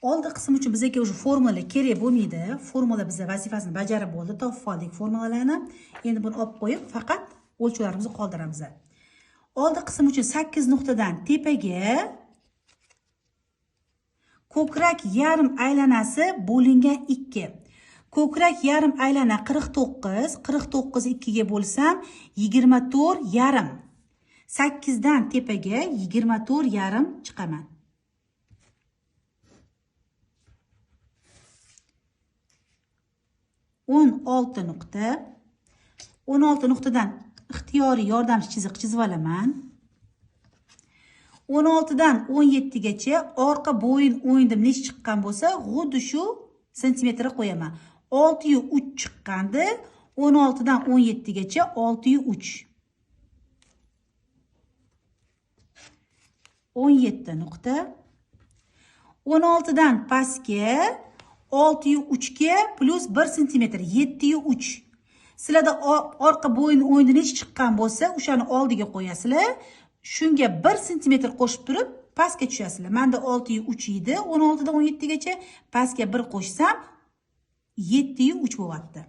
Oldi qism uchun bizga уже formula kerak bo'lmaydi. Formula biza vazifasini bajarib bo'ldi, topib oldik formulalarni. Endi buni olib qo'yib, faqat o'lchovlarimizni qoldiramiz. Oldi qism uchun 8 nuqtadan tepaga ko'krak yarim aylanasi bo'lingan 2. Ko'krak yarim aylana 49, 49 2 ga bo'lsam 24,5. 8 dan tepaga 24,5 chiqaman. 16 nuqta. 16 nuqtadan ixtiyoriy yordamchi chiziq chizib olaman. 16 dan 17 gacha orqa bo'yin o'yindim necha chiqqan bo'lsa, xuddi shu santimetrga qo'yaman. 6,3 chiqqandi. 16 dan 17 gacha 6,3. 17 nuqta. 16 dan pastga 6,3 ga plus 1 santimetr 7,3. Sizlarda orqa bo'yin o'yinda necha chiqqan bo'lsa, o'shani oldiga qo'yasizlar. Shunga 1 santimetr qo'shib turib pastga tushasizlar. Menda 6,3 edi, 16 dan 17 gacha pastga 1 qo'shsam 7,3 bo'lyapti.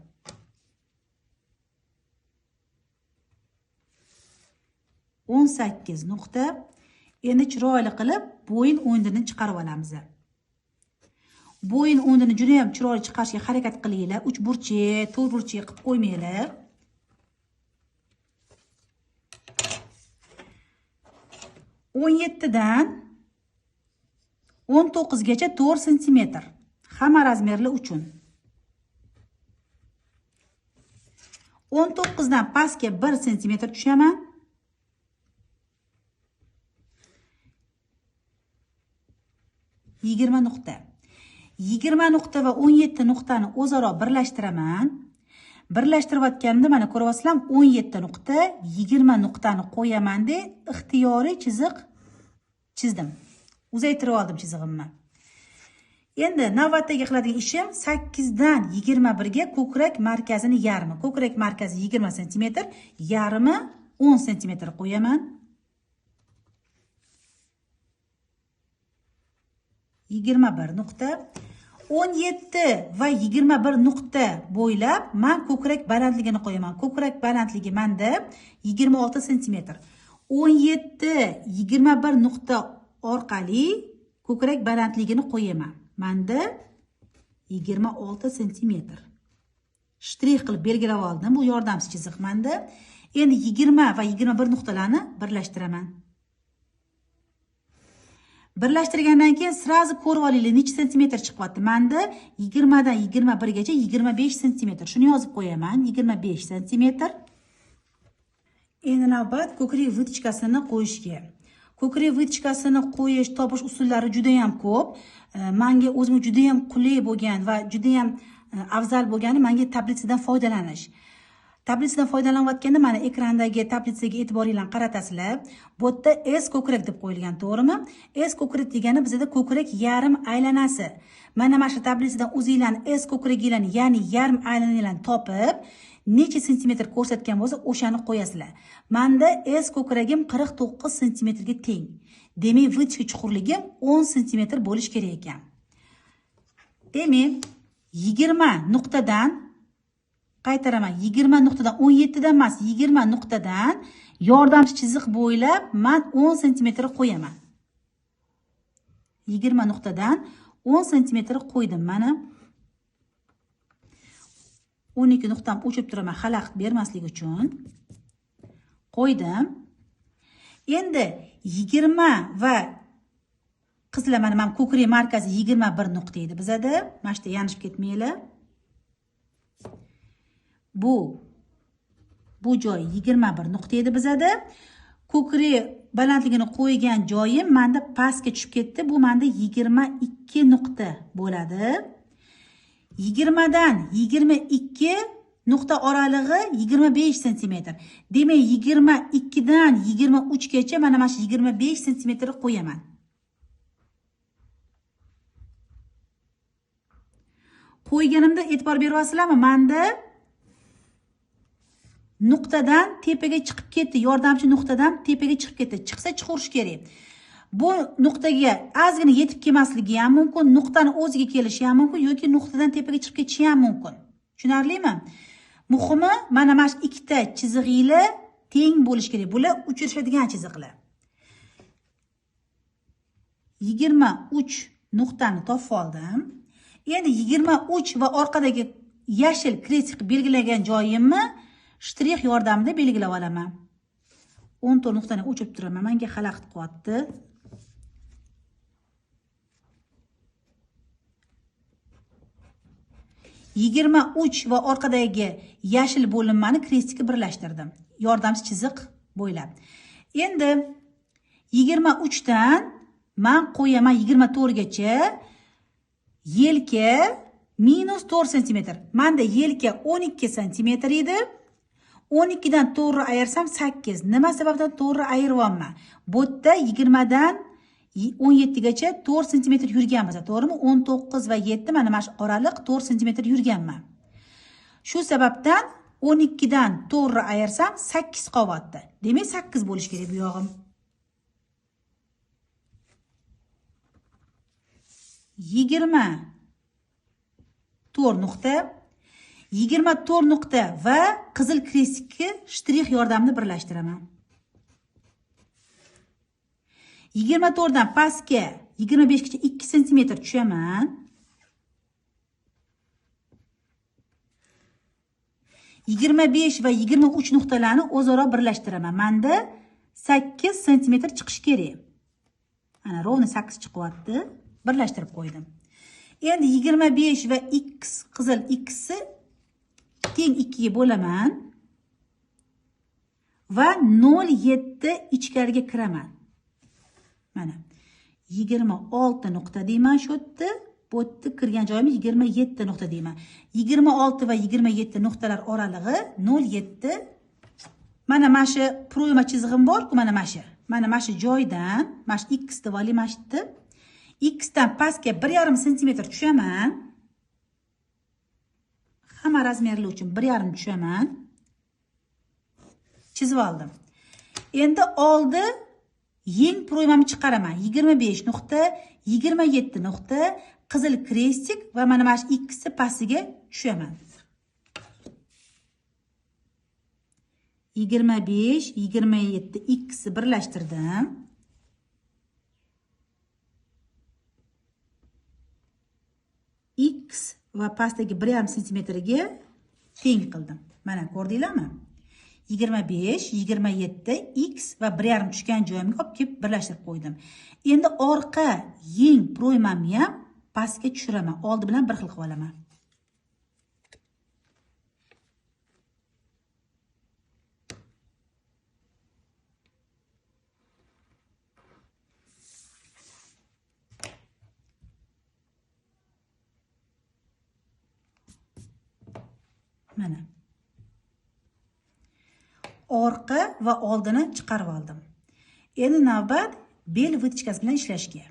18 nuqta. Endi chiroyli qilib bo'yin o'yindini chiqarib olamiz. Bo'yin o'yindini juda ham chiroyli chiqarishga harakat qilinglar. 3 burchak, 4 burchak qilib qo'ymanglar. 17 dan 19 gacha 4 santimetr. Hamma razmerlar uchun. 19 dan pastga 1 santimetr tushaman. 20 nuqta. 20 nuqta va 17 nuqtani o'zaro birlashtiraman. Birlashtirayotganimda mana ko'ryapsizlar, 17 nuqta 20 nuqtani qo'yaman de ixtiyoriy chiziq chizdim. Uzaytirib oldim chizig'imni. Endi navbatdagi qiladigan ishim 8 dan 21 ga ko'krak markazini yarmi. Ko'krak markazi 20 sm, yarmi 10 sm qo'yaman. 21 nuqta. 17 va 21 nuqta bo'ylab men ko'krak balandligini qo'yaman. Ko'krak balandligi menda 26 sm. 17 21 nuqta orqali ko'krak balandligini qo'yaman. Menda 26 sm. Shtrix qilib belgilab oldim. Bu yordamchi chiziq menda. Endi 20 va 21 nuqtalarni birlashtiraman. Birlashtirgandan keyin sразу ko'rib olinglar necha santimetr chiqyapti. Menda 20 dan 21 gacha 25 santimetr. Shuni yozib qo'yaman. 25 santimetr. Endi navbat ko'krak vitochkasini qo'yishga. Ko'krak vitochkasini qo'yish, topish usullari juda ham ko'p. Menga o'zimga juda ham qulay bo'lgan va juda ham afzal bo'lgani menga tablitsadan foydalanish. Tablitsadan foydalanayotganda mana ekrandagi tablitsaga e'tiboringlarni qaratasizlar. Bu yerda S ko'krak deb qo'yilgan, to'g'rimi? S ko'krak degani bizda ko'krak yarim aylanasi. Mana shu tablitsadan o'zinglarni S ko'kraginglarni, ya'ni yarim aylananglarni topib, necha santimetr ko'rsatgan bo'lsa, o'shani qo'yasizlar. Menda S ko'kragim 49 santimetrga teng. Demak, vitochka chuqurligim 10 santimetr bo'lish kerak ekan. Demak, 20 nuqtadan qaytaraman, 20 nuqtadan 17 dan emas, 20 nuqtadan yordamchi chiziq bo'ylab men 10 santimetr qo'yaman. 20 nuqtadan 10 santimetr qo'ydim mana. 12 nuqtam o'chib turaman xalaqit bermaslik uchun. Qo'ydim. Endi 20 va qizlar mana ko'krak markazi 21 nuqta edi bizada. Mana shu yerda yanishib ketmanglar. Bu joy 21 nuqta edi bizada. Ko'krak balandligini qo'ygan joyim menda pastga tushib ketdi. Bu menda 22 nuqta bo'ladi. 20 dan 22 nuqta oralig'i 25 santimetr. Demak, 22 dan 23 gacha mana shu 25 santimetr qo'yaman. Qo'yganimda e'tibor beryapsizlarmi? Menda nuqtadan tepaga chiqib ketdi, yordamchi nuqtadan tepaga chiqib ketdi. Chiqsa chiqarish kerak. Bu nuqtaga ozgina yetib kelmasligi ham mumkin, nuqtani o'ziga kelishi ham mumkin yoki nuqtadan tepaga chiqib ketishi ham mumkin. Tushunarlimi? Muhimi, mana shu ikkita chizig'inglar teng bo'lishi kerak. Bular uchrashadigan chiziqlar. 23 nuqtani topib oldim. Endi 23 va orqadagi yashil krestik belgilagan joyimni shtrix yordamida belgilab olaman. 14 nuqtani o'chirib turaman. Menga xalaqit qilyapti. 23 va orqadagi yashil bo'linmani krestikka birlashtirdim. Yordamchi chiziq bo'ylab. Endi 23 dan men qo'yaman 24 gacha yelka minus 4 cm. Menda yelka 12 cm edi. 12 dan 4 ayirsam 8. Nima sababdan 4 ayiryapman? Bu yerda 20 dan 17 gacha 4 cm yurganmiz, to'g'rimi? 19 va 7 mana shu oraliq 4 cm yurganman. Shu sababdan 12 dan 4 ayirsam 8 qolyapti. Demak 8 bo'lishi kerak bu yog'im. 24 nuqta, 24 nuqta va qizil krestikni shtrix yordamida birlashtiraman. 24 dan pastga 25 gacha 2 cm tushaman. 25 va 23 nuqtalarni o'zaro birlashtiraman. Menda 8 cm chiqishi kerak. Ana ровно 8 chiqyapti. Birlashtirib qo'ydim. Endi 25 va x qizil x ni teng 2 ga bo'laman va 0.7 ichkariga kiraman. Mana 26 nuqta deyman shu yerda. Bu yerda kirgan joyim 27 nuqta deyman. 26 va 27 nuqtalar oralig'i 0.7. Mana shu proyma chizig'im bor-ku, mana shu. Mana shu joydan, mana shu x deb olayman shu yerda. X dan pastga 1,5 cm tushaman. Hamma razmerli uchun 1,5 tushaman. Chizib oldim. Endi oldi yeng proymamni chiqaraman. 25 nuqta, 27 nuqta, qizil krestik va mana shu ikkisi pastiga tushaman. 25, 27 ikkisi birlashtirdim. X va pastdagi 1,5 cm ga teng qildim. Mana ko'rdinglarmi? 25, 27 x va 1,5 tushgan joyimga olib kelib birlashtirib qo'ydim. Endi orqa yeng proymamni ham pastga tushiraman. Oldi bilan bir xil qilib olaman. Mana orqa va oldini chiqarib oldim. Endi navbat bel vitochkasi bilan ishlashga.